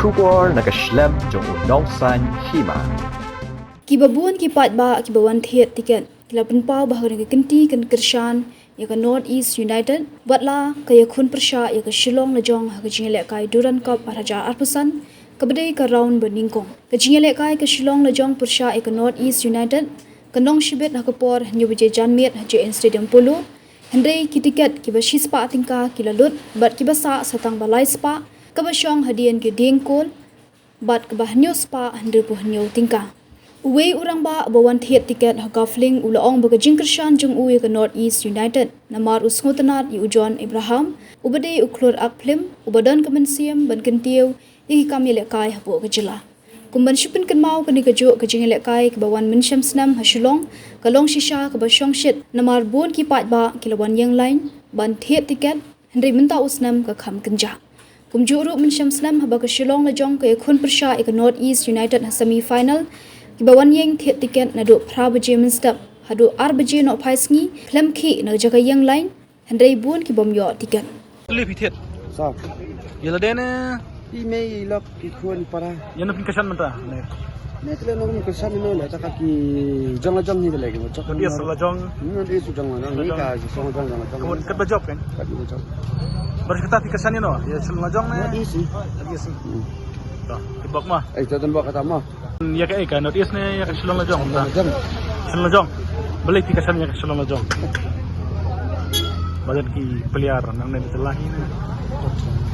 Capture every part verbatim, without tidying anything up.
Khubor na ka shlem jong u nongsan hima. Kiba bun ki paidbah kiba wan thied tiket ki la pynpaw ba ha kane ka kynti kan kyrshan ïa ka North East United, wat la ka ïakhun pyrshah ïa ka Shillong Lajong ha ka jingïalehkai Durand Cup ar hajar arphew san, kaba dei ka round ba nyngkong. Ka jingïalehkai ka Shillong Lajong pyrshah ïa ka North East United, ka nong shibit ha ka por hynñiew baje janmiet ha J N Stadium Polo. Hynrei ki tiket kiba shispah tyngka ki la lut, bad kiba sah sa tang ba lai spah, kaba shong hadien ki dieng kol, bad kaba hynñiew spah hynriewphew hynñiew tyngka. Uwei u rangbah ba wan thied tiket ha Gathling u la ong ba ka jingkyrshan jong u ïa ka North East United namar u sngewtynnad ïa u John Abraham, uba dei u khlur ak phlim, uba don ka mynsiem ban kyntiew ïa ki kam ïalehkai hapoh ka jylla. Kum ban shu pynkynmaw, kane ka juh ka jingïalehkai kaba wan mynshem snem ha Shillong, ka long shisha kaba shongshit namar bun ki paidbah ki la wan ïeng lain ban thied tiket, hynrei mynta u snem ka kham kynjah. Kumjuh ruh mynshem snem haba ka Shillong Lajong ka ïakhun pyrshah ïa ka North East United ha semi final, kiba wan ïeng thied tiket naduh phra baje mynstep haduh ar baje nohphai sngi, khlem khih na ka jaka ïeng lain, hynrei bun ki bym ïoh tiket. Lip hi thied. Sa. Ïa lade ne? I mei, i lok, i khun, i para. Ïa no phin kyrshan mynta ne? Ne, te lei no phin kyrshan, i no lei, ta ka ki jong la jong ni te lei, ki mo jong. North East la jong. Ni North East jong la jong. Ni ka jong la jong, jong la jong. Ka mo kat ba jop kan? Kat ba jop. Baris kata phi kyrshan ïa no? Ïa Shillong Lajong ne? North East. North East. Hmm. To, ki bok ma. Eh, to, to bok kata ma. Ïa ka, eh, ka North East ne ïa ka Shillong Lajong? Shillong Lajong. Shillong Lajong. Balei phi kyrshan ïa ka Shillong Lajong? Ba don ki player nangne na jylla hi ne.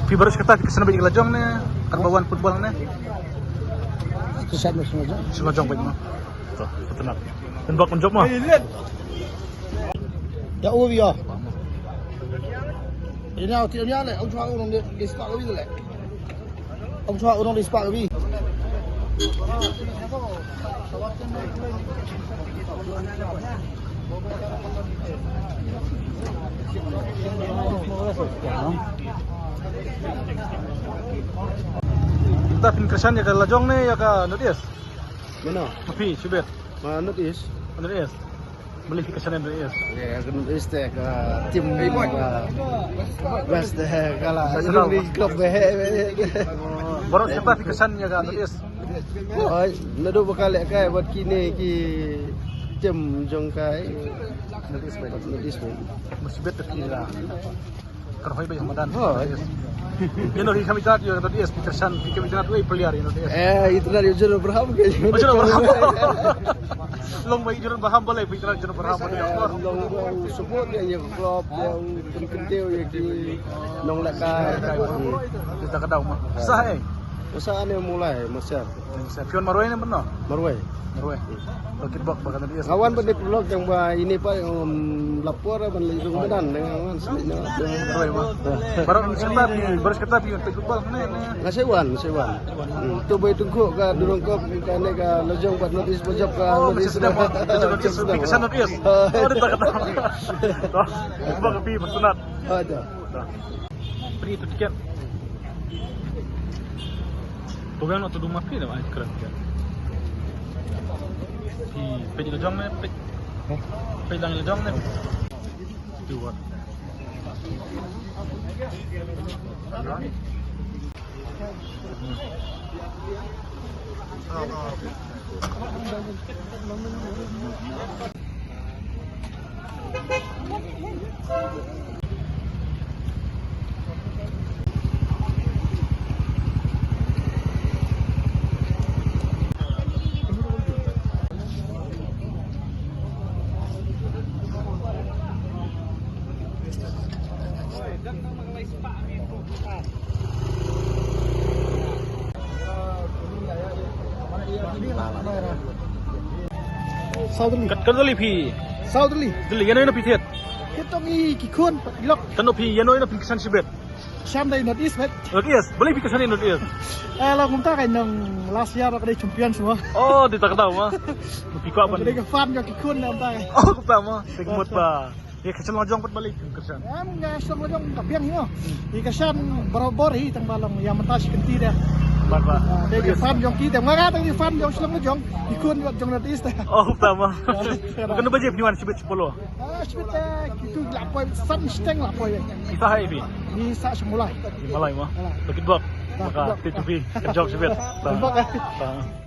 Phi baris kata phi kyrshan ba ïa ka Lajong ne, kat ba wan football ne? Kyrshan ïa ka Shillong Lajong. Shillong Lajong beit mo. To, sngewtynnad. Pynbok pynjop mo. Ïa u ïa. Ina ti ïa le, ong chwa u nong di, di spah ka wi le. Ong chwa u nong di spah ka wi. Mynta phin kyrshan ïa ka Lajong ne ïa ka North East? Mano? Phi, shibit. Ma North East. North East. Balei phi kyrshan ïa North East? Ïa, ka North East te ka team, eh, best, eh, ka la, best, eh, ka la. Club, eh. Baroh shi katta phi kyrshan ïa ka North East? Oi, naduh ba ka lehkai bad kine ki team jong ka, eh. North East, North East. Must bet phi la. Ka rhoi beit ha madan. Hooid. Ïa no hi kam itynnad ïa North East, phi kyrshan, phi kam itynnad wei player ïa North East? Eh, itynnad ïa u John Abraham ke. Oh, John Abraham. Long beit John Abraham, balei phi itynnad John Abraham? Eh, long, long support ïa, ïa ka club, ïa u pynkyntiew ïa ki nonglehkai. Ïa ka daw ma. Sa eh. Sa ne Mulai, Marshal. Sa phi wan marwei ne mynno? Marwei. Marwei. Ba kitbok ba ka North East. Nga wan ban ïa paralok tang ba ine pat, um, lapor ban leit rung madan, nga wan sini na. Marwei ma. Baroh shi katta phi, baroh shi katta phi peit football ne, ne? Nga sa wan, nga sa wan. Hmm. To ba ïa tyngkhuh ka Durand Cup, kane ka Lajong bad North East ba jop ka North East. Oh, North East, phi kyrshan North East. Oh, dei ta kata. To, ba ka phi ba sngewtynnad. Ada. Free to ticket. To biang noh to duma free dah, ai, keren ticket. Phi peit Lajong ne, peit. Peit lang Lajong ne. Tu wat. Saw tylli. Kat, kat tylli phi? Saw tylli. Tylli, ïa no ïa no phi thied? Thied tang i ki khun, i lok. Katno phi, ïa no ïa no phi kyrshan shibit? Kyrshan da i North East, mate. North East, balei phi kyrshan i North East? Eh, la kumta ka nong last year ka dei champion semua. Oh, dei ta ka daw ma. Phi kwah ban. Ka dei ka fan ka ki khun na kumta ka. Oh, kumta ma. Te ka mut ba. Ïa ka Shillong Lajong pat balei phi kyrshan? Em, ïa ka Shillong Lajong ka biang hi mo. Ïa ka kyrshan barabor hi tang ba long ïa mynta shi kynti de. Bad ba. Te ki fan jong ki, te ma nga te ki fan jong shlem jong ki khun jong North East. Oh, tama. Kano ba jep ni wan shibit shipolo. Ah, shibit te ki tu la poi san steng la poi. Isa hai bi. Ni sa shmulai. Ni malai ma. Bakit bak. Maka tu tu bi. Kan jok shibit. Bak.